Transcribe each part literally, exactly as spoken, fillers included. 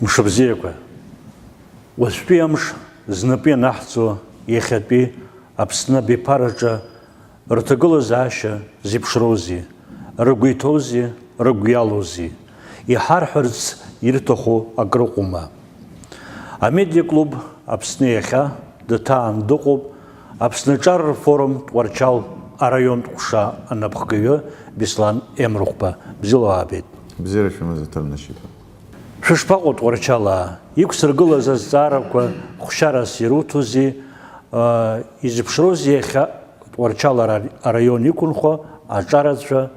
Мшыбзиақәа. Уажәтәи амш знапы ианаҳҵо иахьатәи Аԥсны абиԥараҿы рҭагылазаашьа зеиԥшроузеи, рыгәы иҭоузеи, рыгәы иалоузеи, иҳарҳәарц ирҭаху акрыҟоума? Амедиаклуб Аԥсны иахьа дҭаан дыҟоуп Аԥсны аҿар рфорум Тҟәарчал араионтә ҟәша анапхгаҩы Беслан Емрыхәба. Бзиала уаабеит. Бзиара шәымаз, аҭарнашьа. Шәышԥаҟоу, Тҟәарчалаа? Иқәсыргылаз азҵаарақәа хәшьарас ируҭозеи? Изыԥшроузеи иахьа Тҟәарчал ара-, араион иқәынхо аҿарацәа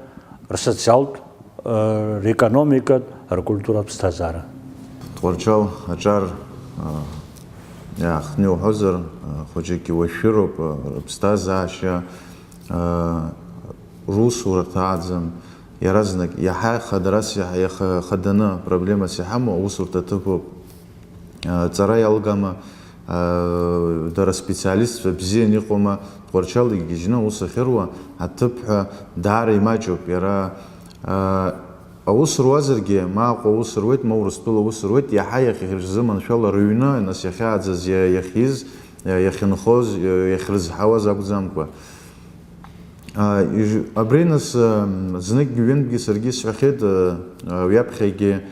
рсоциалтә, рекономикатә, ркультуратә ԥсҭазаара? Тҟәарчал аҿар, иаахтны иуҳәозар, хәыҷык иуашәшәыроуп, рыԥсҭазаашьа, русура ҭааӡам, иаразнак, иаҳа хадарас, иаҳа, иаха-, хаданы проблемас иҳамоу аусурҭа ҭыԥуп. Ҵара иалгама, дара специалистцәа бзианы иҟоума, Тҟәарчал игьежьны аус ахьыруа аҭыԥҳәа даара имаҷуп. Иара, аус руазаргьы, ма Аҟәа аус руеит, ма Урыстәыла аус руеит, иаҳа иахьырзыманшәала рыҩны, нас иахьааӡаз, иа-, иахьиз, иахьынхоз, иахьрызҳауаз акәӡамкәа. Абри нас, зныкгьы-ҩынтәгьы саргьы исҳәахьеит, уи аԥхьагьы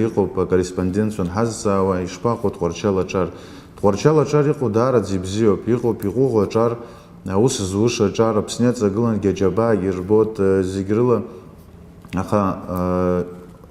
иҟоуп акорреспондентцәа анҳазҵаауа, ишԥаҟоу Тҟәарчал аҿар? Тҟәарчал аҿар иҟоу даараӡа ибзиоуп, иҟоуп иҟәыӷоу аҿар, аус зуша аҿар, Аԥсны иаҵагылангьы аџьабаагьы рбоит, зегь рыла, аха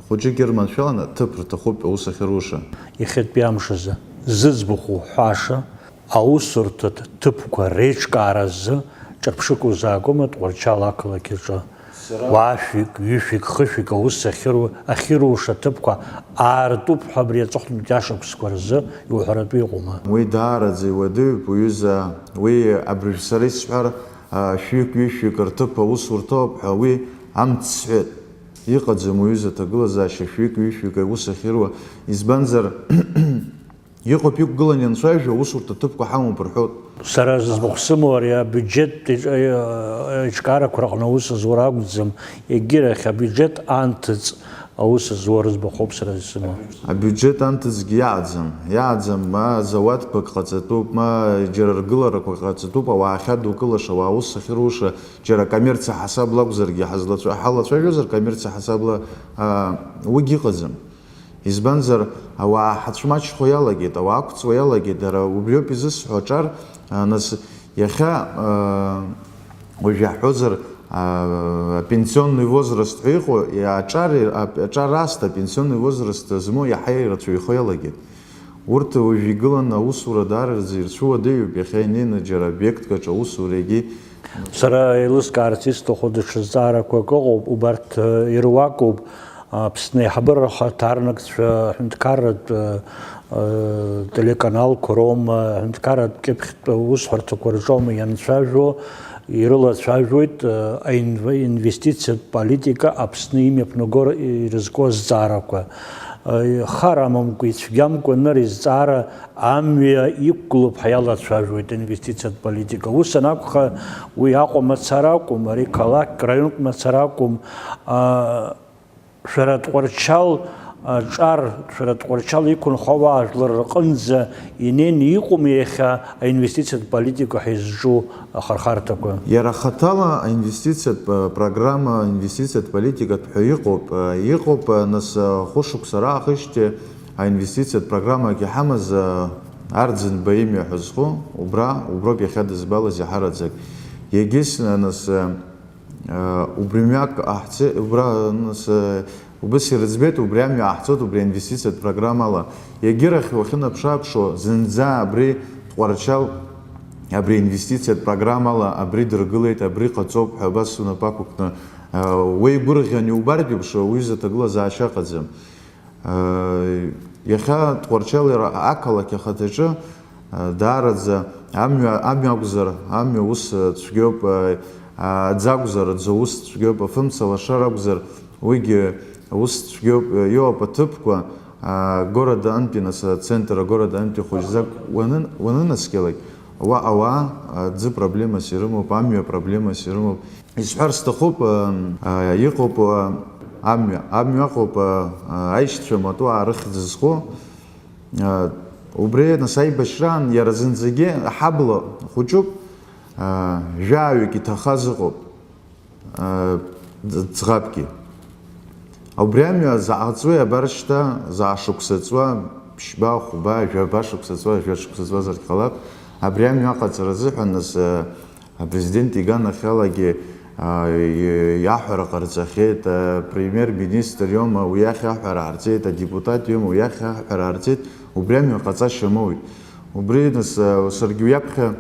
хәыҷык ирманшәаланы ҭыԥ рҭахуп аус ахьыруша. Иахьатәи амш азы зыӡбахә уҳәаша, аусурҭа ҭыԥқәа реиҿкаара азы ҿырԥшык узаагома Тҟәарчал ақалақь аҿы? Сара уаа шәҩык, ҩышәҩык, хышәҩык аус ахьыру-, ахьыруша аҭыԥқәа аартуп ҳәа абри аҵыхәтәантәи ашықәсқәа рзы иуҳәаратәы иҟоума? Уи даараӡа иуадаҩуп, уҩыза, уи абыржә сара исҳәар, а, шәҩык, ҩышәҩык рҭыԥ аусурҭоуп ҳәа, уи амц сҳәеит. Иҟаӡам, уҩыза, аҭагылазаашьа шәҩык, ҩышәҩык аус ахьыруа, избанзар, Иҟоуп, иқәгыланы ианцәажәо, аусурҭа ҭыԥқәа ҳамоуп рҳәоит. Сара зыӡбахә сымоу ари абиуџьеттә еиҿ-, еиҿкаарақәа рҟны аус зура акәӡам, егьирахь абиуџьет анҭыҵ аус зуа рыӡбахәоуп сара исымоу. Абиуџьет анҭыҵгьы иаҟаӡам, иаҟаӡам, ма зауадқәак ҟаҵатәуп, ма џьара ргыларақәа ҟаҵатәуп, ауаа ахьадукылаша, ауаа аус ахьыруша, џьара акоммерциа ҳасабла акәзаргьы, ҳазлацәа-, ҳалацәажәозар коммерциа ҳасабла, аа, уигьы ыҟаӡам. Избанзар, ауаа ҳацәмаҷхо иалагеит, ауаа ақәҵуа иалагеит, дара убриоуп изысҳәо аҿар, а, нас, иахьа, а, уажә иаҳҳәозар, а, апенсионный возраст ҳәа иҟоу, аҿар, а, аҿар аасҭа апенсионный возраст змоу иаҳа ирацәаҩхо иалагеит. Урҭ уажә игыланы аусура даараӡа ирцәуадаҩуп, иахьа инеины џьара объектк аҿы аусура егьи. Сара еилыскаарц исҭаху даҽа зҵаарақәак ыҟоуп, убарҭ, э, ируакуп. Аԥсны аиҳабыра ахаҭарнакцәа, аҳәынҭқарратә, э, э, телеканалқәа роума, аҳәынҭқарратә кьыԥхьтә усҳәарҭақәа рҿоума ианцәажәо, ирылацәажәоит, э, аинв-, инвестициатә политика Аԥсны имҩаԥнаго ирызку азҵаарақәа. Э, хар амамкәа, ицәгьамкәа ныр изҵаара амҩа иқәгылоуп ҳәа иалацәажәоит аинвестициатә политика. Ус анакәха, уи Аҟәа мацара акәым, ари қалақьк, раионк мацара акәым, а, шәара Тҟәарчал аҿар, шәара Тҟәарчал иқәынхо ауаажәлар рҟынӡа инеины иҟоума иахьа аинвестициатә политика ҳәа изҿу ахырхарҭақәа? Иара хаҭала аинвестициатә, э, программа, аинвестициатә политикатә ҳәа иҟоуп. Э, иҟоуп, э, нас, э, хәышықәса раахижьҭеи аинвестициатә программак иҳамаз, э, Арӡынба имҩа ҳәа зху, убра, уброуп иахьа дызбалаз иаҳараӡак. Егьыс, э, нас, э, Убри мҩак ҟаҳҵеит, убра, нас, убыс ирыӡбеит, убри амҩа ҟаҳҵоит, убри аинвестициатә программала. Егьирахь уахьынаԥшы-ааԥшуа, зынӡа абри Тҟәарчал, абри аинвестициатә программала, абри дыргылеит, абри ҟаҵоуп ҳәа абас унапы ақәкны, уеигәырӷьан иубартә еиԥш, уҩыза аҭагылазаашьа ыҟаӡам. Иахьа Тҟәарчал иара ақалақь ахаҭаҿы, даараӡа амҩа, амҩа акәзар, амҩа ус цәгьоуп, аӡы акәзар, аӡы ус цәгьоуп, афымца лашара акәзар, уигьы ус цәгьоуп, иоуп аҭыԥқәа, города Анпи, нас, ацентр агорода Анпи хәыҷӡак уанын-, уанынаскьалак, уа ауаа аӡы проблемас ирымоуп, амҩа проблемас ирымоуп. Исҳәар сҭахуп, а, а, иҟоуп, а, Амҩа, амҩа ыҟоуп, а, а, аишьцәа мату аарыхьӡ зху. А, убри, нас, аибашьраан иара зынӡагьы аҳабла хәыҷуп, а, жәаҩык иҭахаз ыҟоуп, а, ӡ-, ӡӷабгьы. Убри амҩа заҟа ҵуеи, абар шьҭа, заҟа шықәса ҵуа, ԥшьба, хәба, жәаба шықәса ҵуа, жәа шықәса ҵуазаргь ҟалап, абри амҩа аҟаҵара азыҳәан, нас, а, Апрезидент иганахьалагьы, а, и-, иаҳәара ҟарҵахьеит, апремиер-министр иоума уи иахь аҳәара аарҵеит, адепутат иоума уи иахь аҳәара аарҵеит, убри амҩа ҟаҵашьа амоуит. Убри, нас, а, саргьы уиаԥхьа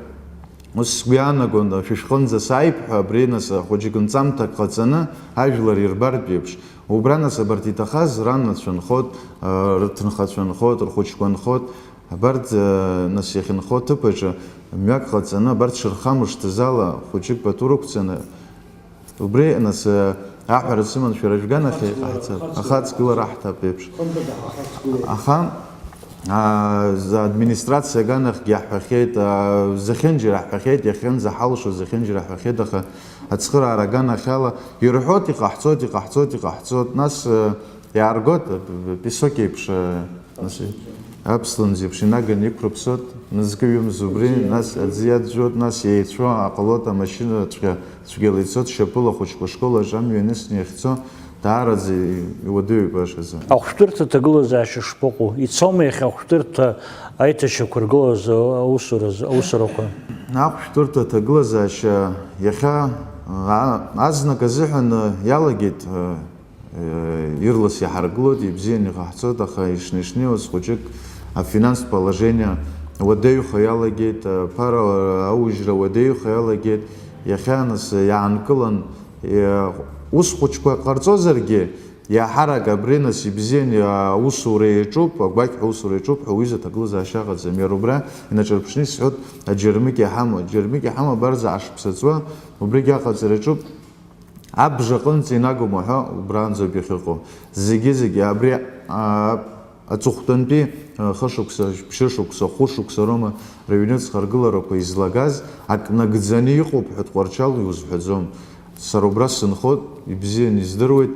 ус сгәы иаанагон, шәышәҟынӡа сааип ҳәа, абри, нас, хәыҷык нҵамҭак ҟаҵаны ажәлар ирбартә еиԥш. Убра, нас, абарҭ иҭахаз ранацәа нхот, а, рҭынхацәа нхот, рхәыҷқәа нхот, Абарҭ, э, нас, иахьынхо аҭыԥ аҿы мҩак ҟаҵаны, абарҭ шырхамышҭыз ала, хәыҷык пату рықәҵаны, убри, нас, э, аҳәара сыман, шәара шәганахь иҟаҳҵап, ахаҵгылара ҳҭап еиԥш. Аха, а, за администрациа аганахьгьы иаҳҳәахьеит, а, зехьынџьара ҳҳәахьеит, иахьынӡа ҳалшо зехьынџьара ҳҳәахьеит, аха ацхыраара аганахьала ирҳәоит, иҟаҳҵоит, иҟаҳҵоит, иҟаҳҵоит, нас, э, Иааргоит, песок еиԥш, э, нас, аԥслымӡ еиԥш инаганы иқәрыԥсоит, мызкы ҩымз убри, нас аӡы иаӡәӡәоит, нас еицәоу аҟалоит, амашьынаҵәҟьа цәгьала ицоит, шьапыла ахәыҷқәа ашкол аҿы амҩа ианысны иахьцо, даараӡа иуадаҩуп башазы. Ахәшәтәырҭа аҭагылазаашьа шԥаҟоу? Ицома иахьа ахәшәтәырҭа аиҭашьақәыргылаз аусуразы, аусурақәа? Ахәшәтәырҭа аҭагылазаашьа иахьа, а, азнык азыҳәан, э, иалагеит, э, Ирлас иҳаргылоит, ибзианы иҟаҳҵоит, аха ишнеи-шнеиуаз хәыҷык афинанстә положение уадаҩха иалагеит, аԥара аужьра уадаҩха иалагеит, иахьа нас иаанкылан, ус хәыҷқәа ҟарҵозаргьы, иаҳарак абри нас ибзианы аусура иаҿуп, агәақьҳәа аусура иаҿуп ҳәа уҩыза аҭагылазаашьа ыҟаӡам. Иара убра инаҿарԥшны исҳәоит, аџьармыкьа иҳамоу, аџьармыкьа иҳамоу абарҵа ашықәса ҵуа, убригь аҟаҵара иаҿуп. Абжа аҟынӡа инагоума ҳәа убранӡоуп иахьыҟоу. Зегьы-зегьы абри, а, аҵыхәтәантәи, а, хышықәса, ԥшьышықәса, хәышықәса роума рыҩныҵҟа аргыларақәа излагаз, ак нагӡаны иҟоуп ҳәа Тҟәарчал иузҳәаӡом. Сара убра сынхоит, ибзианы издыруеит,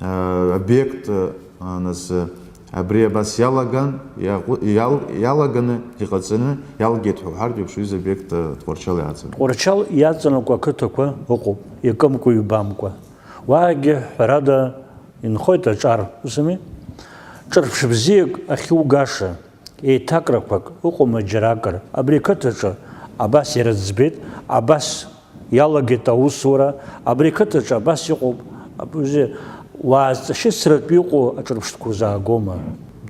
а, обиект, а, нас, а, Абри абас иалаган, иаҟәы-, иал-, иалаганы, иҟаҵаны, иалгеит ҳәа уҳәартә еиԥш, уҩыза обиект, э, Тҟәарчал иаҵан. Тҟәарчал иаҵанакуа ақыҭақәа ыҟоуп, иакымкәа-ҩбамкәа. Уаагьы, ҳәарада, инхоит аҿар, усами? Ҿырԥш бзиак ахьугаша, еиҭакрақәак ыҟоума џьаракыр? Абри ақыҭаҿы абас ирыӡбеит, абас Иалагеит аусура, абри ақыҭаҿы абас иҟоуп, абри уаазҵашьыцратә иҟоу аҿырԥштәқәа узаагома?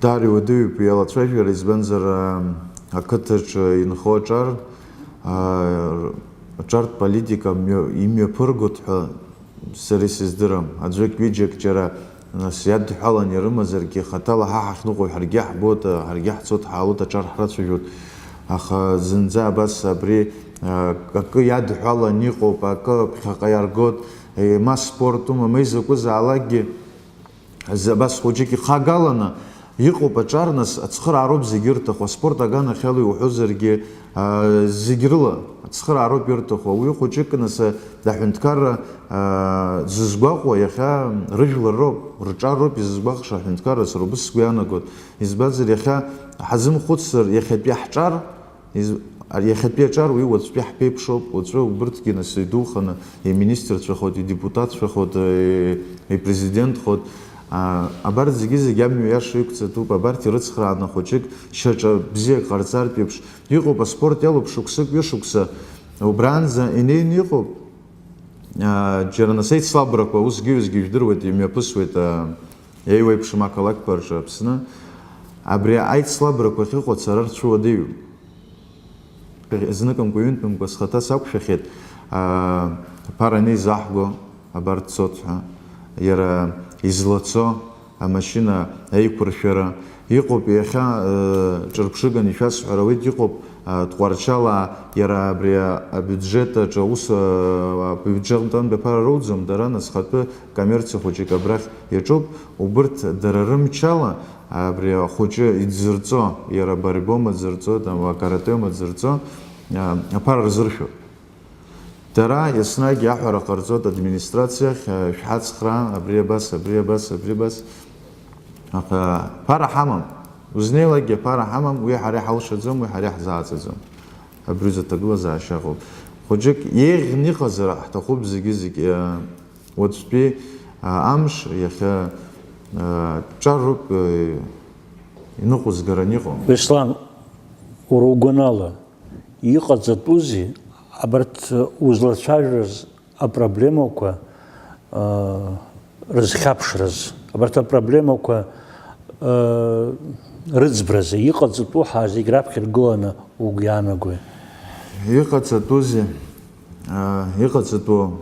Даара иуадаҩуп иалацәажәара, избанзар, аа, ақыҭаҿы инхо аҿар, аа, аҿартә политика мҩа-, имҩаԥыргоит ҳәа сара исыздырам. Аӡәык-ҩыџьак џьара Нас иадҳәалан ирымазаргьы, хаҭала ҳа ҳахьныҟәо ҳаргьы ҳбоит, ҳаргьы ҳцоит, ҳаалоит, аҿар ҳрацәажәоит. Аха зынӡа абас абри, а, акы иадҳәалан иҟоуп, акы ԥхьаҟа иаргоит, е, ма спортума, ма изакәызаалакгьы, з-, абас хәыҷык ихагаланы иҟоуп аҿар, нас ацхыраароуп зегьы ирҭаху, аспорт аганахьала иуҳәозаргьы, а, зегь рыла ацхыраароуп ирҭаху. Уи хәыҷык, нас, аҳәынҭқарра Аа, дзызгәаҟуа иахьа рыжәлар роуп, рҿар роуп изызгәаҟша аҳәынҭқарра, сара убас сгәы иаанагоит. Избанзар, иахьа ҳазымхәыцыр, иахьатәи ҳҿар, из-, иахьатәи аҿар уи уаҵәтәи ҳԥеиԥшоуп, уаҵәы убырҭгьы нас идуханы, иминистрцәахоит, идепутатцәахоит, и-, ипрезидентхоит. Аа, абарҭ зегьы-зегьы амҩа иаша иқәҵатәуп, абарҭ ирыцхрааны хәыҷык шьаҿа бзиак ҟарҵартә еиԥш, иҟоуп аспорт иалоуп шықәсык, ҩышықәса, убранӡа инеины иҟоуп. Аа, џьара нас аицлабрақәа усгьы-ҩысгьы ижәдыруеит, имҩаԥысуеит, аа, еиуеиԥшым ақалақьқәа рҿы Аԥсны. Абри аицлабрақәа ахьыҟоу ацара рцәыуадаҩуп. Зныкымкәа-ҩынтәымкәа схаҭа сақәшәахьеит, аа, аԥара анеизаҳго, абар дцоит ҳәа. Иара излацо, амашьына аиқәыршәара. Иҟоуп иахьа, э, ҿырԥшыганы ишәасҳәар ауеит, иҟоуп, э, Тҟәарчалаа, иара абри абиуџьет аҿы аус, э, абиуџьет аҟынтә аԥара роуӡом, дара нас хатәы коммерциа хәыҷык абрахь иаҿуп, убырҭ дара рымчала абри ахәыҷы идзырҵо, иара абарибома дзырҵо, там, акаратеома дзырҵо, э, аԥара рзыршәоит. Дара еснагь аҳәара ҟарҵоит администрациахь, шәҳацхраа, абри абас, абри абас, абри абас. Аха ԥара ҳамам. Узнеилакгьы аԥара ҳамам, уи ҳара иҳалшаӡом, уи ҳара иаҳзааӡаӡом. Абри узы аҭагылазаашьа ыҟоуп. Хәыҷык еиӷьны иҟазар ҳҭахуп зегьы-зегь, уаҵәтәи амш иахьа ҿаруп, иныҟәызгаран иҟоу. Беслан, уара угәанала, иҟаҵатәузеи абарҭ узлацәажәоз апроблемақәа, аа, рызхьаԥшраз, абарҭ апроблемақәа, аа, рыӡбразы иҟаҵатәу ҳа зегь раԥхьа иргыланы угәы иаанагои? Иҟаҵатәузеи? Аа, иҟаҵатәу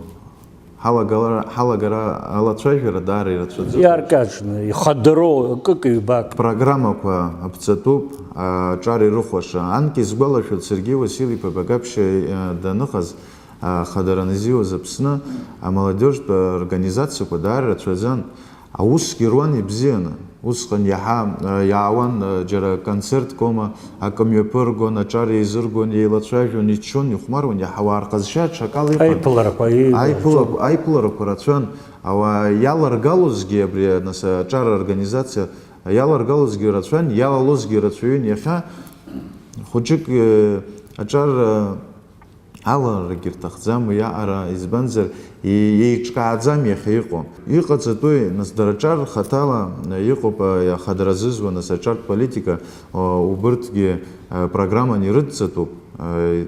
ҳалагалара, ҳалагара алацәажәара даара ирацәаӡоуп. Иаркьаҿны, ихадароу акык-ҩбак. Программақәа аԥҵатәуп, аҿар ирыхәаша. Анкьа исгәалашәоит Сергеи Василь-иԥа Багаԥшьа, аа, даныҟаз, Ахадара анизиуаз Аԥсны амолодежтә организациақәа даара рацәаӡан. Аусгьы руан ибзианы. Усҟан иаҳа, а, иаауан, а, џьара концерткома, акы мҩаԥыргон, аҿар еизыргон, еилацәажәон, иччон, ихәмаруан, иаҳа ауаа рҟазшьа ҽакала иҟан. Аиԥыларақәа, еи-, Аиԥылақәа, аиԥыларақәа рацәан. Ауаа иаларгалозгьы абри, нас, аҿар организациа иаларгалозгьы рацәан, иалалозгьы рацәаҩын. Иахьа хәыҷык, э, аҿар, э, аларагьы рҭахӡам уи аҟара, избанзар, е-, еиҿкааӡам иахьа иҟоу. Иҟаҵатәуи, нас, дара аҿар хаҭала иҟоуп, а, ахадара зызуа, нас, аҿартә политика, а, убырҭгьы, а, программан ирыдҵатәуп, а,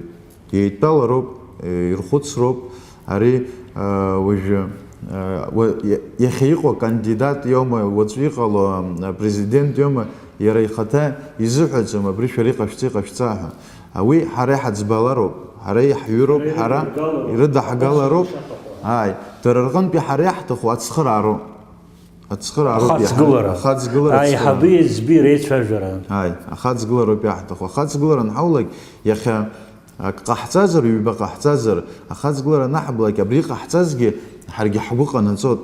еидтәалароуп, а, ирхәыцроуп. Ари, а, уажәы, а, уа-, иа-, иахьа иҟоу акандидат иоума, уаҵәы иҟало, а, апрезидент иоума, иара ихаҭа изыҳәаӡом, абри шәара иҟашәҵа, иҟашәҵа ҳәа. Уи ҳара иҳаӡбалароуп, ҳара иаҳҩыроуп, ҳара ирыдаҳгалароуп. Ааи, дара рҟынтәи ҳара иаҳҭаху ацхыраароуп. Ацхыраароуп иаҳа-, Ахаҵгылара. Ахаҵгылара, Аиҳаби ацхыраара. Аиҳаби еиҵби реицәажәара. Ааи, ахаҵгылароуп иаҳҭаху. Ахаҵгылара анҳаулак, иахьа ак ҟаҳҵазар, ҩба ҟаҳҵазар, ахаҵгылара анаҳблак, абри ҟаҳҵазгьы ҳаргьы ҳгәы ҟанаҵоит.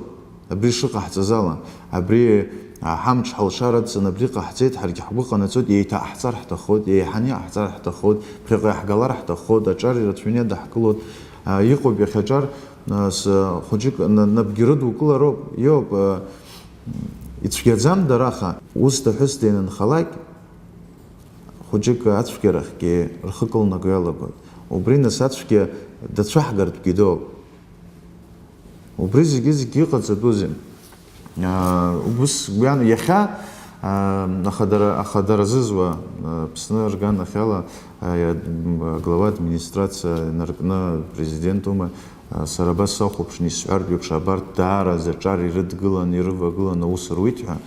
Абри шыҟаҳҵаз ала, абри, а, ҳамч ҳалшараҵан, абри ҟаҳҵеит, ҳаргьы ҳгәы ҟанаҵоит, еиҭаҟаҳҵар ҳҭахоит, еиҳаны иҟаҳҵар ҳҭахоит, ԥхьаҟа иаҳгалар ҳҭахоит, аҿар ирацәаҩны иадаҳкылоит, а, иҟоуп иахьа аҿар, а, с-, хәыҷык на-, напгьы рыдукылароуп, иоуп, а, ицәгьаӡам дара, аха ус даҳәыс деинанхалак, хәыҷык ацәгьарахьгьы рхы кылнаго иалагоит. Убри нас ацәгьа дацәаҳгартәгьы доуп. Убри зегьы-зегьы иҟаҵатәузеи? Аа, убыс гәҩан, иахьа, аа, ахадара, ахадара зызуа, аа, Аԥсны рганахьала, аа, иа-, м, аглава администрациа инаркны апрезидент ума, аа, сара абас сахәаԥшны исҳәартә еиԥш, абарҭ даараӡа аҿар ирыдгылан, ирывагылан аус руит ҳәа,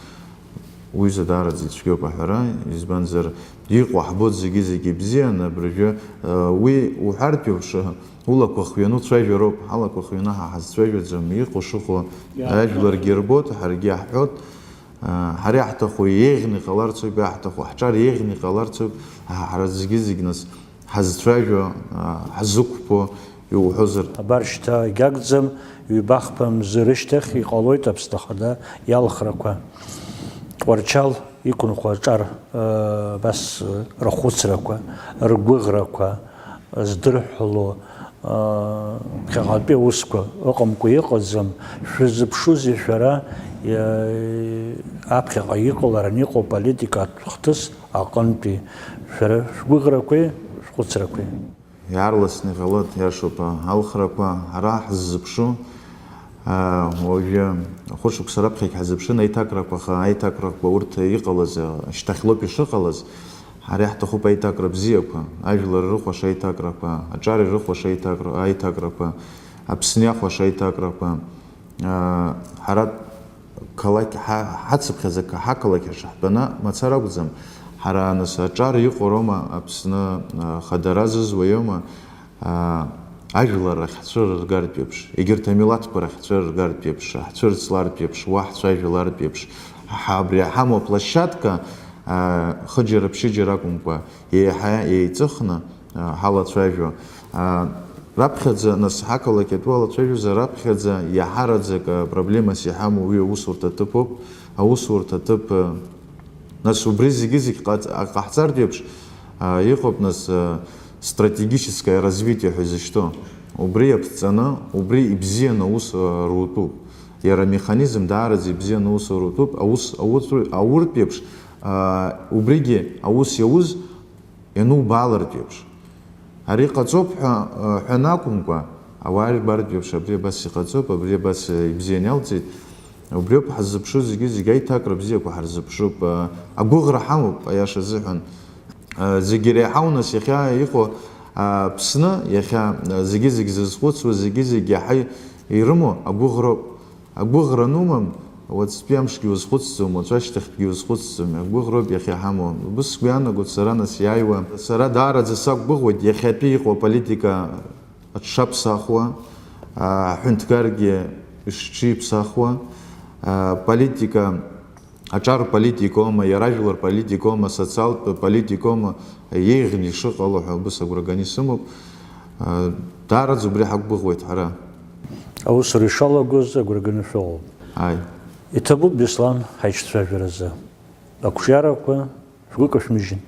уҩыза даараӡа ицәгьоуп аҳәара, избанзар, иҟоу ҳбоит зегьы-зегьы ибзианы, абыржәы, аа, уи уҳәартә еиԥш, Улақәа хҩаны уцәажәароуп, ҳалақәа хҩаны ҳа ҳазцәажәаӡом, иҟоу шыҟоу ажәларгьы ирбоит, ҳаргьы иаҳҳәоит, аа, ҳара иаҳҭаху еиӷьны иҟаларц ауп, иаҳҭаху ҳҿар еиӷьны иҟаларц ауп, ҳа ҳара зегьы-зегь нас ҳазцәажәо, аа, ҳзықәԥо иуҳәозар. Абар шьҭа егьагӡам, ҩба-хԥа мзы рышьҭахь иҟалоит Аԥсны Ахада иалхрақәа. Тҟәарчал иқәынхо аҿар, э, абас, э, рхәыцрақәа, ргәыӷрақәа здырҳәало, э, ԥхьаҟатәи аусқәа ыҟамкәа иҟаӡам, шәызыԥшузеи шәара, э, аԥхьаҟа иҟаларан иҟоу аполитикатә хҭыс аҟынтәи шәара шәгәыӷрақәеи шәхәыцрақәеи? Иаарласны иҟалоит, иашоуп, алхрақәа ҳара ҳзызԥшу, аа, уажәы хәышықәса раԥхьагь ҳазыԥшын аиҭакрақәа, аха аиҭакрақәа урҭ иҟалаз, шьҭахьлоуп ишыҟалаз, ҳара иаҳҭахуп аиҭакра бзиақәа, ажәлар ирыхәаша аиҭакрақәа, аҿар ирыхәаша аиҭакра-, аиҭакрақәа, Аԥсны иахәаша аиҭакрақәа, аа, ҳара Қалақь ҳа-, ҳацыԥхьаӡа ҳақалақь аҿы ҳтәаны мацара акәӡам. Ҳара, нас, аҿар иҟоу роума Аԥсны, а, хадара зызуа иоума, а, ажәлар рахь ҳцәырыргартә еиԥш, егьырҭ амилаҭқәа рахь ҳцәырыргартә еиԥш, ҳцәырҵлартә еиԥш, уа ҳцәажәалартә еиԥш, ҳа абри ҳамоу аплощадка, а, хыџьара ԥшьыџьара акәымкәа, еиҳа еиҵыхны, а, ҳалацәажәо. А, раԥхьаӡа, нас, ҳақалақь атәы алацәажәозар, раԥхьаӡа иаҳараӡак, а, проблемас иҳамоу уи аусурҭа ҭыԥуп. Аусурҭа ҭыԥ, а, нас, убри зегьы-зегь ҟаҵ-, а, ҟаҳҵартә еиԥш, а, иҟоуп, нас, а, стратегическое развитие ҳәа изышьҭоу. Убри иаԥҵаны, убри ибзианы аус рутәуп. Иара амеханизм даараӡа ибзианы аус рутәуп. Аус, ауртә еиԥш, убригьы аус иауз ианубаалартә еиԥш. Ари ҟаҵоуп ҳәа ҳәаны акәымкәа, ауаа ирбартә еиԥш абри абас иҟаҵоуп, абри абас ибзианы иалҵит. Убриоуп ҳаззыԥшу зегьы, зегьы аиҭакра бзиақәа ҳарзыԥшуп. Агәыӷра ҳамоуп, аиаша азыҳәан. Зегьы иреиҳау нас иахьа иҟоу Аԥсны, иахьа зегьы-зегь зызхәыцуа, зегьы-зегь иаҳа ирымоу агәыӷроуп. Агәыӷра анумам, уаҵәтәи амшгьы узхәыцӡом, уаҵәы ашьҭахьгьы узхәыцӡом, агәыӷроуп иахьа иҳамоу. Убыс сгәы иаанагоит сара нас иааиуа. Сара даараӡа сақәгәыӷуеит иахьатәи иҟоу аполитика аҽшаԥсахуа, аҳәынҭқаргьы ишҽиԥсахуа, аполитика аҿар политикоума, иара ажәлар политикоума, асоциалтә политикоума еиӷьны ишыҟало ҳәа убыс агәра ганы исымоуп. Даараӡа убри ҳақәгәыӷуеит ҳара. Аусура ишалагоз агәра ганы шәыҟоуп. Ааи. Иҭабуп, Беслан, ҳаиҿцәажәаразы. Ақәҿиарақәа шәгәы кашәмыжьын.